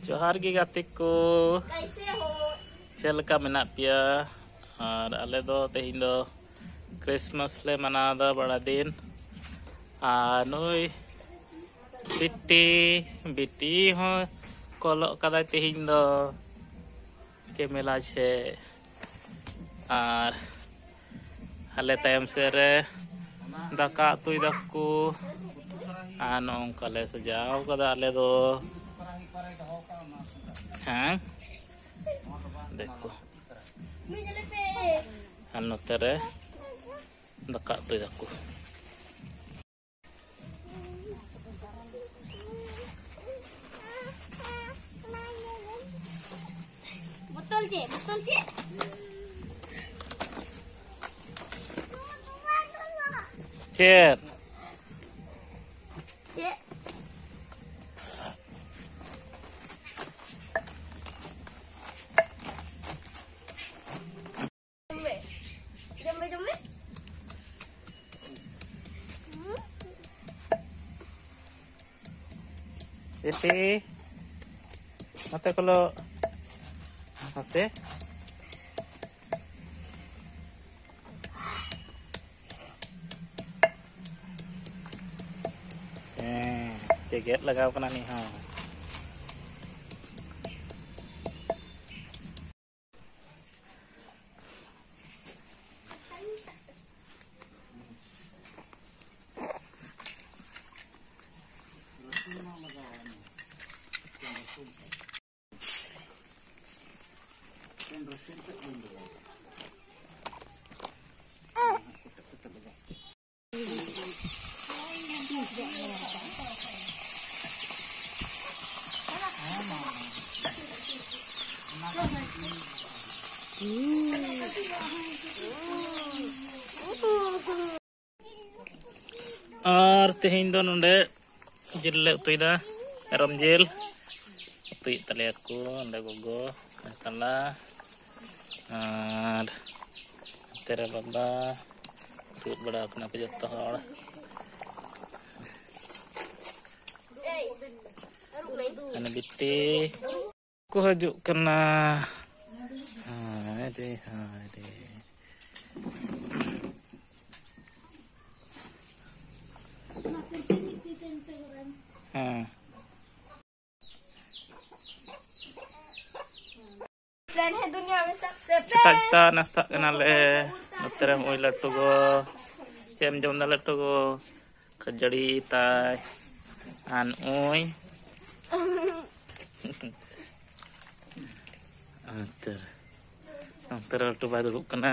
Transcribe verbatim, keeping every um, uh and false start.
ᱡᱚᱦᱟᱨ ᱜᱮ ᱜᱟᱛᱮ ᱠᱚ᱾ ᱠᱟᱭᱥᱮ ᱦᱳ? ᱪᱮᱫ ᱞᱮᱠᱟ ᱢᱮᱱᱟᱜ ᱯᱮᱭᱟ? ᱟᱨ ᱟᱞᱮ ᱫᱚ ᱛᱮᱦᱮᱧ ᱫᱚ ᱠᱨᱤᱥᱢᱟᱥ ᱞᱮ ᱢᱟᱱᱟᱣ ᱮᱫᱟ ᱵᱟᱲᱟ ᱫᱤᱱ᱾ ᱟᱨ ᱱᱩᱭ ᱵᱤᱴᱤ, ᱵᱤᱴᱤ ᱦᱚᱸ ᱠᱚᱞᱚᱜ ᱠᱟᱫᱟᱭ ᱛᱮᱦᱮᱧ ᱫᱚ ᱠᱮᱢᱮᱞᱟ ᱥᱮ᱾ ᱟᱨ ᱟᱞᱮ ᱛᱟᱭᱚᱢ ᱥᱮᱫ ᱨᱮ ᱫᱟᱠᱟ ᱩᱛᱩᱭ ᱫᱟᱠᱚ᱾ ᱟᱨ ᱱᱚᱜᱼᱚ ᱱᱚᱝᱠᱟ ᱞᱮ ᱥᱟᱡᱟᱣ ᱠᱟᱫᱟ ᱟᱞᱮ ᱫᱚ᱾ ᱦᱮᱸ, ᱫᱮᱠᱷᱚ᱾ ᱟᱨ ᱱᱚᱛᱮ ᱨᱮ ᱫᱟᱠᱟ ᱩᱛᱩᱭ ᱫᱟᱠᱚ᱾ ᱵᱚᱛᱚᱞ ᱪᱮᱫ? ᱵᱚᱛᱚᱞ ᱪᱮᱫ? ᱪᱮᱫ? ᱪᱮᱫ? ᱡᱚᱢ ᱢᱮ, ᱡᱚᱢ ᱢᱮ, ᱡᱚᱢ ᱢᱮ᱾ ᱵᱤᱴᱤ, ᱱᱚᱛᱮ ᱠᱚᱞᱚ, ᱱᱚᱛᱮ᱾ ᱦᱮᱸ, ᱪᱮ ᱜᱮᱫ ᱞᱟᱜᱟᱣ ᱠᱟᱱᱟ ᱱᱤᱭᱟᱹ ᱦᱚᱸ᱾ ᱟᱨ ᱛᱮᱦᱮᱧ ᱫᱚ ᱱᱚᱰᱮ ᱡᱤᱞ ᱞᱮ ᱩᱛᱩᱭᱮᱫᱟ, ᱢᱮᱨᱚᱢ ᱡᱤᱞ ᱩᱛᱩᱭᱮᱫ ᱛᱟᱞᱮᱭᱟ ᱠᱚ ᱚᱸᱰᱮ ᱜᱚᱜᱚ, ᱛᱟᱞᱟ᱾ ᱟᱨ ᱱᱚᱛᱮ ᱨᱮ ᱵᱟᱵᱟ, ᱛᱩᱫ ᱵᱟᱲᱟ ᱟᱠᱟᱱᱟ ᱠᱚ ᱡᱚᱛᱚ ᱦᱚᱲ᱾ ᱟᱨ ᱵᱤᱴᱤ ᱠᱚ ᱦᱤᱡᱩᱜ ᱠᱟᱱᱟ᱾ ᱦᱟᱭ ᱨᱮ, ᱦᱟᱭ ᱨᱮ᱾ ᱦᱮᱸ᱾ ᱥᱮᱛᱟᱜ ᱥᱮᱛᱟᱜ ᱱᱟᱥᱛᱟᱜ ᱠᱟᱱᱟᱞᱮ᱾ ᱱᱚᱛᱮ ᱨᱮ ᱱᱚᱜᱼᱚᱭ ᱞᱟᱹᱴᱩ ᱜᱚ᱾ ᱪᱮᱫ ᱮᱢ ᱡᱚᱢ ᱫᱟ ᱞᱟᱹᱴᱩ ᱜᱚ? ᱠᱷᱟᱹᱡᱟᱹᱲᱤ ᱛᱟᱭ᱾ ᱟᱨ ᱱᱚᱜᱼᱚᱭ ᱚᱱᱛᱮ ᱨᱮ, ᱚᱱᱛᱮ ᱨᱮ ᱞᱟᱹᱴᱩ ᱵᱟᱭ ᱫᱩᱲᱩᱵ ᱠᱟᱱᱟ᱾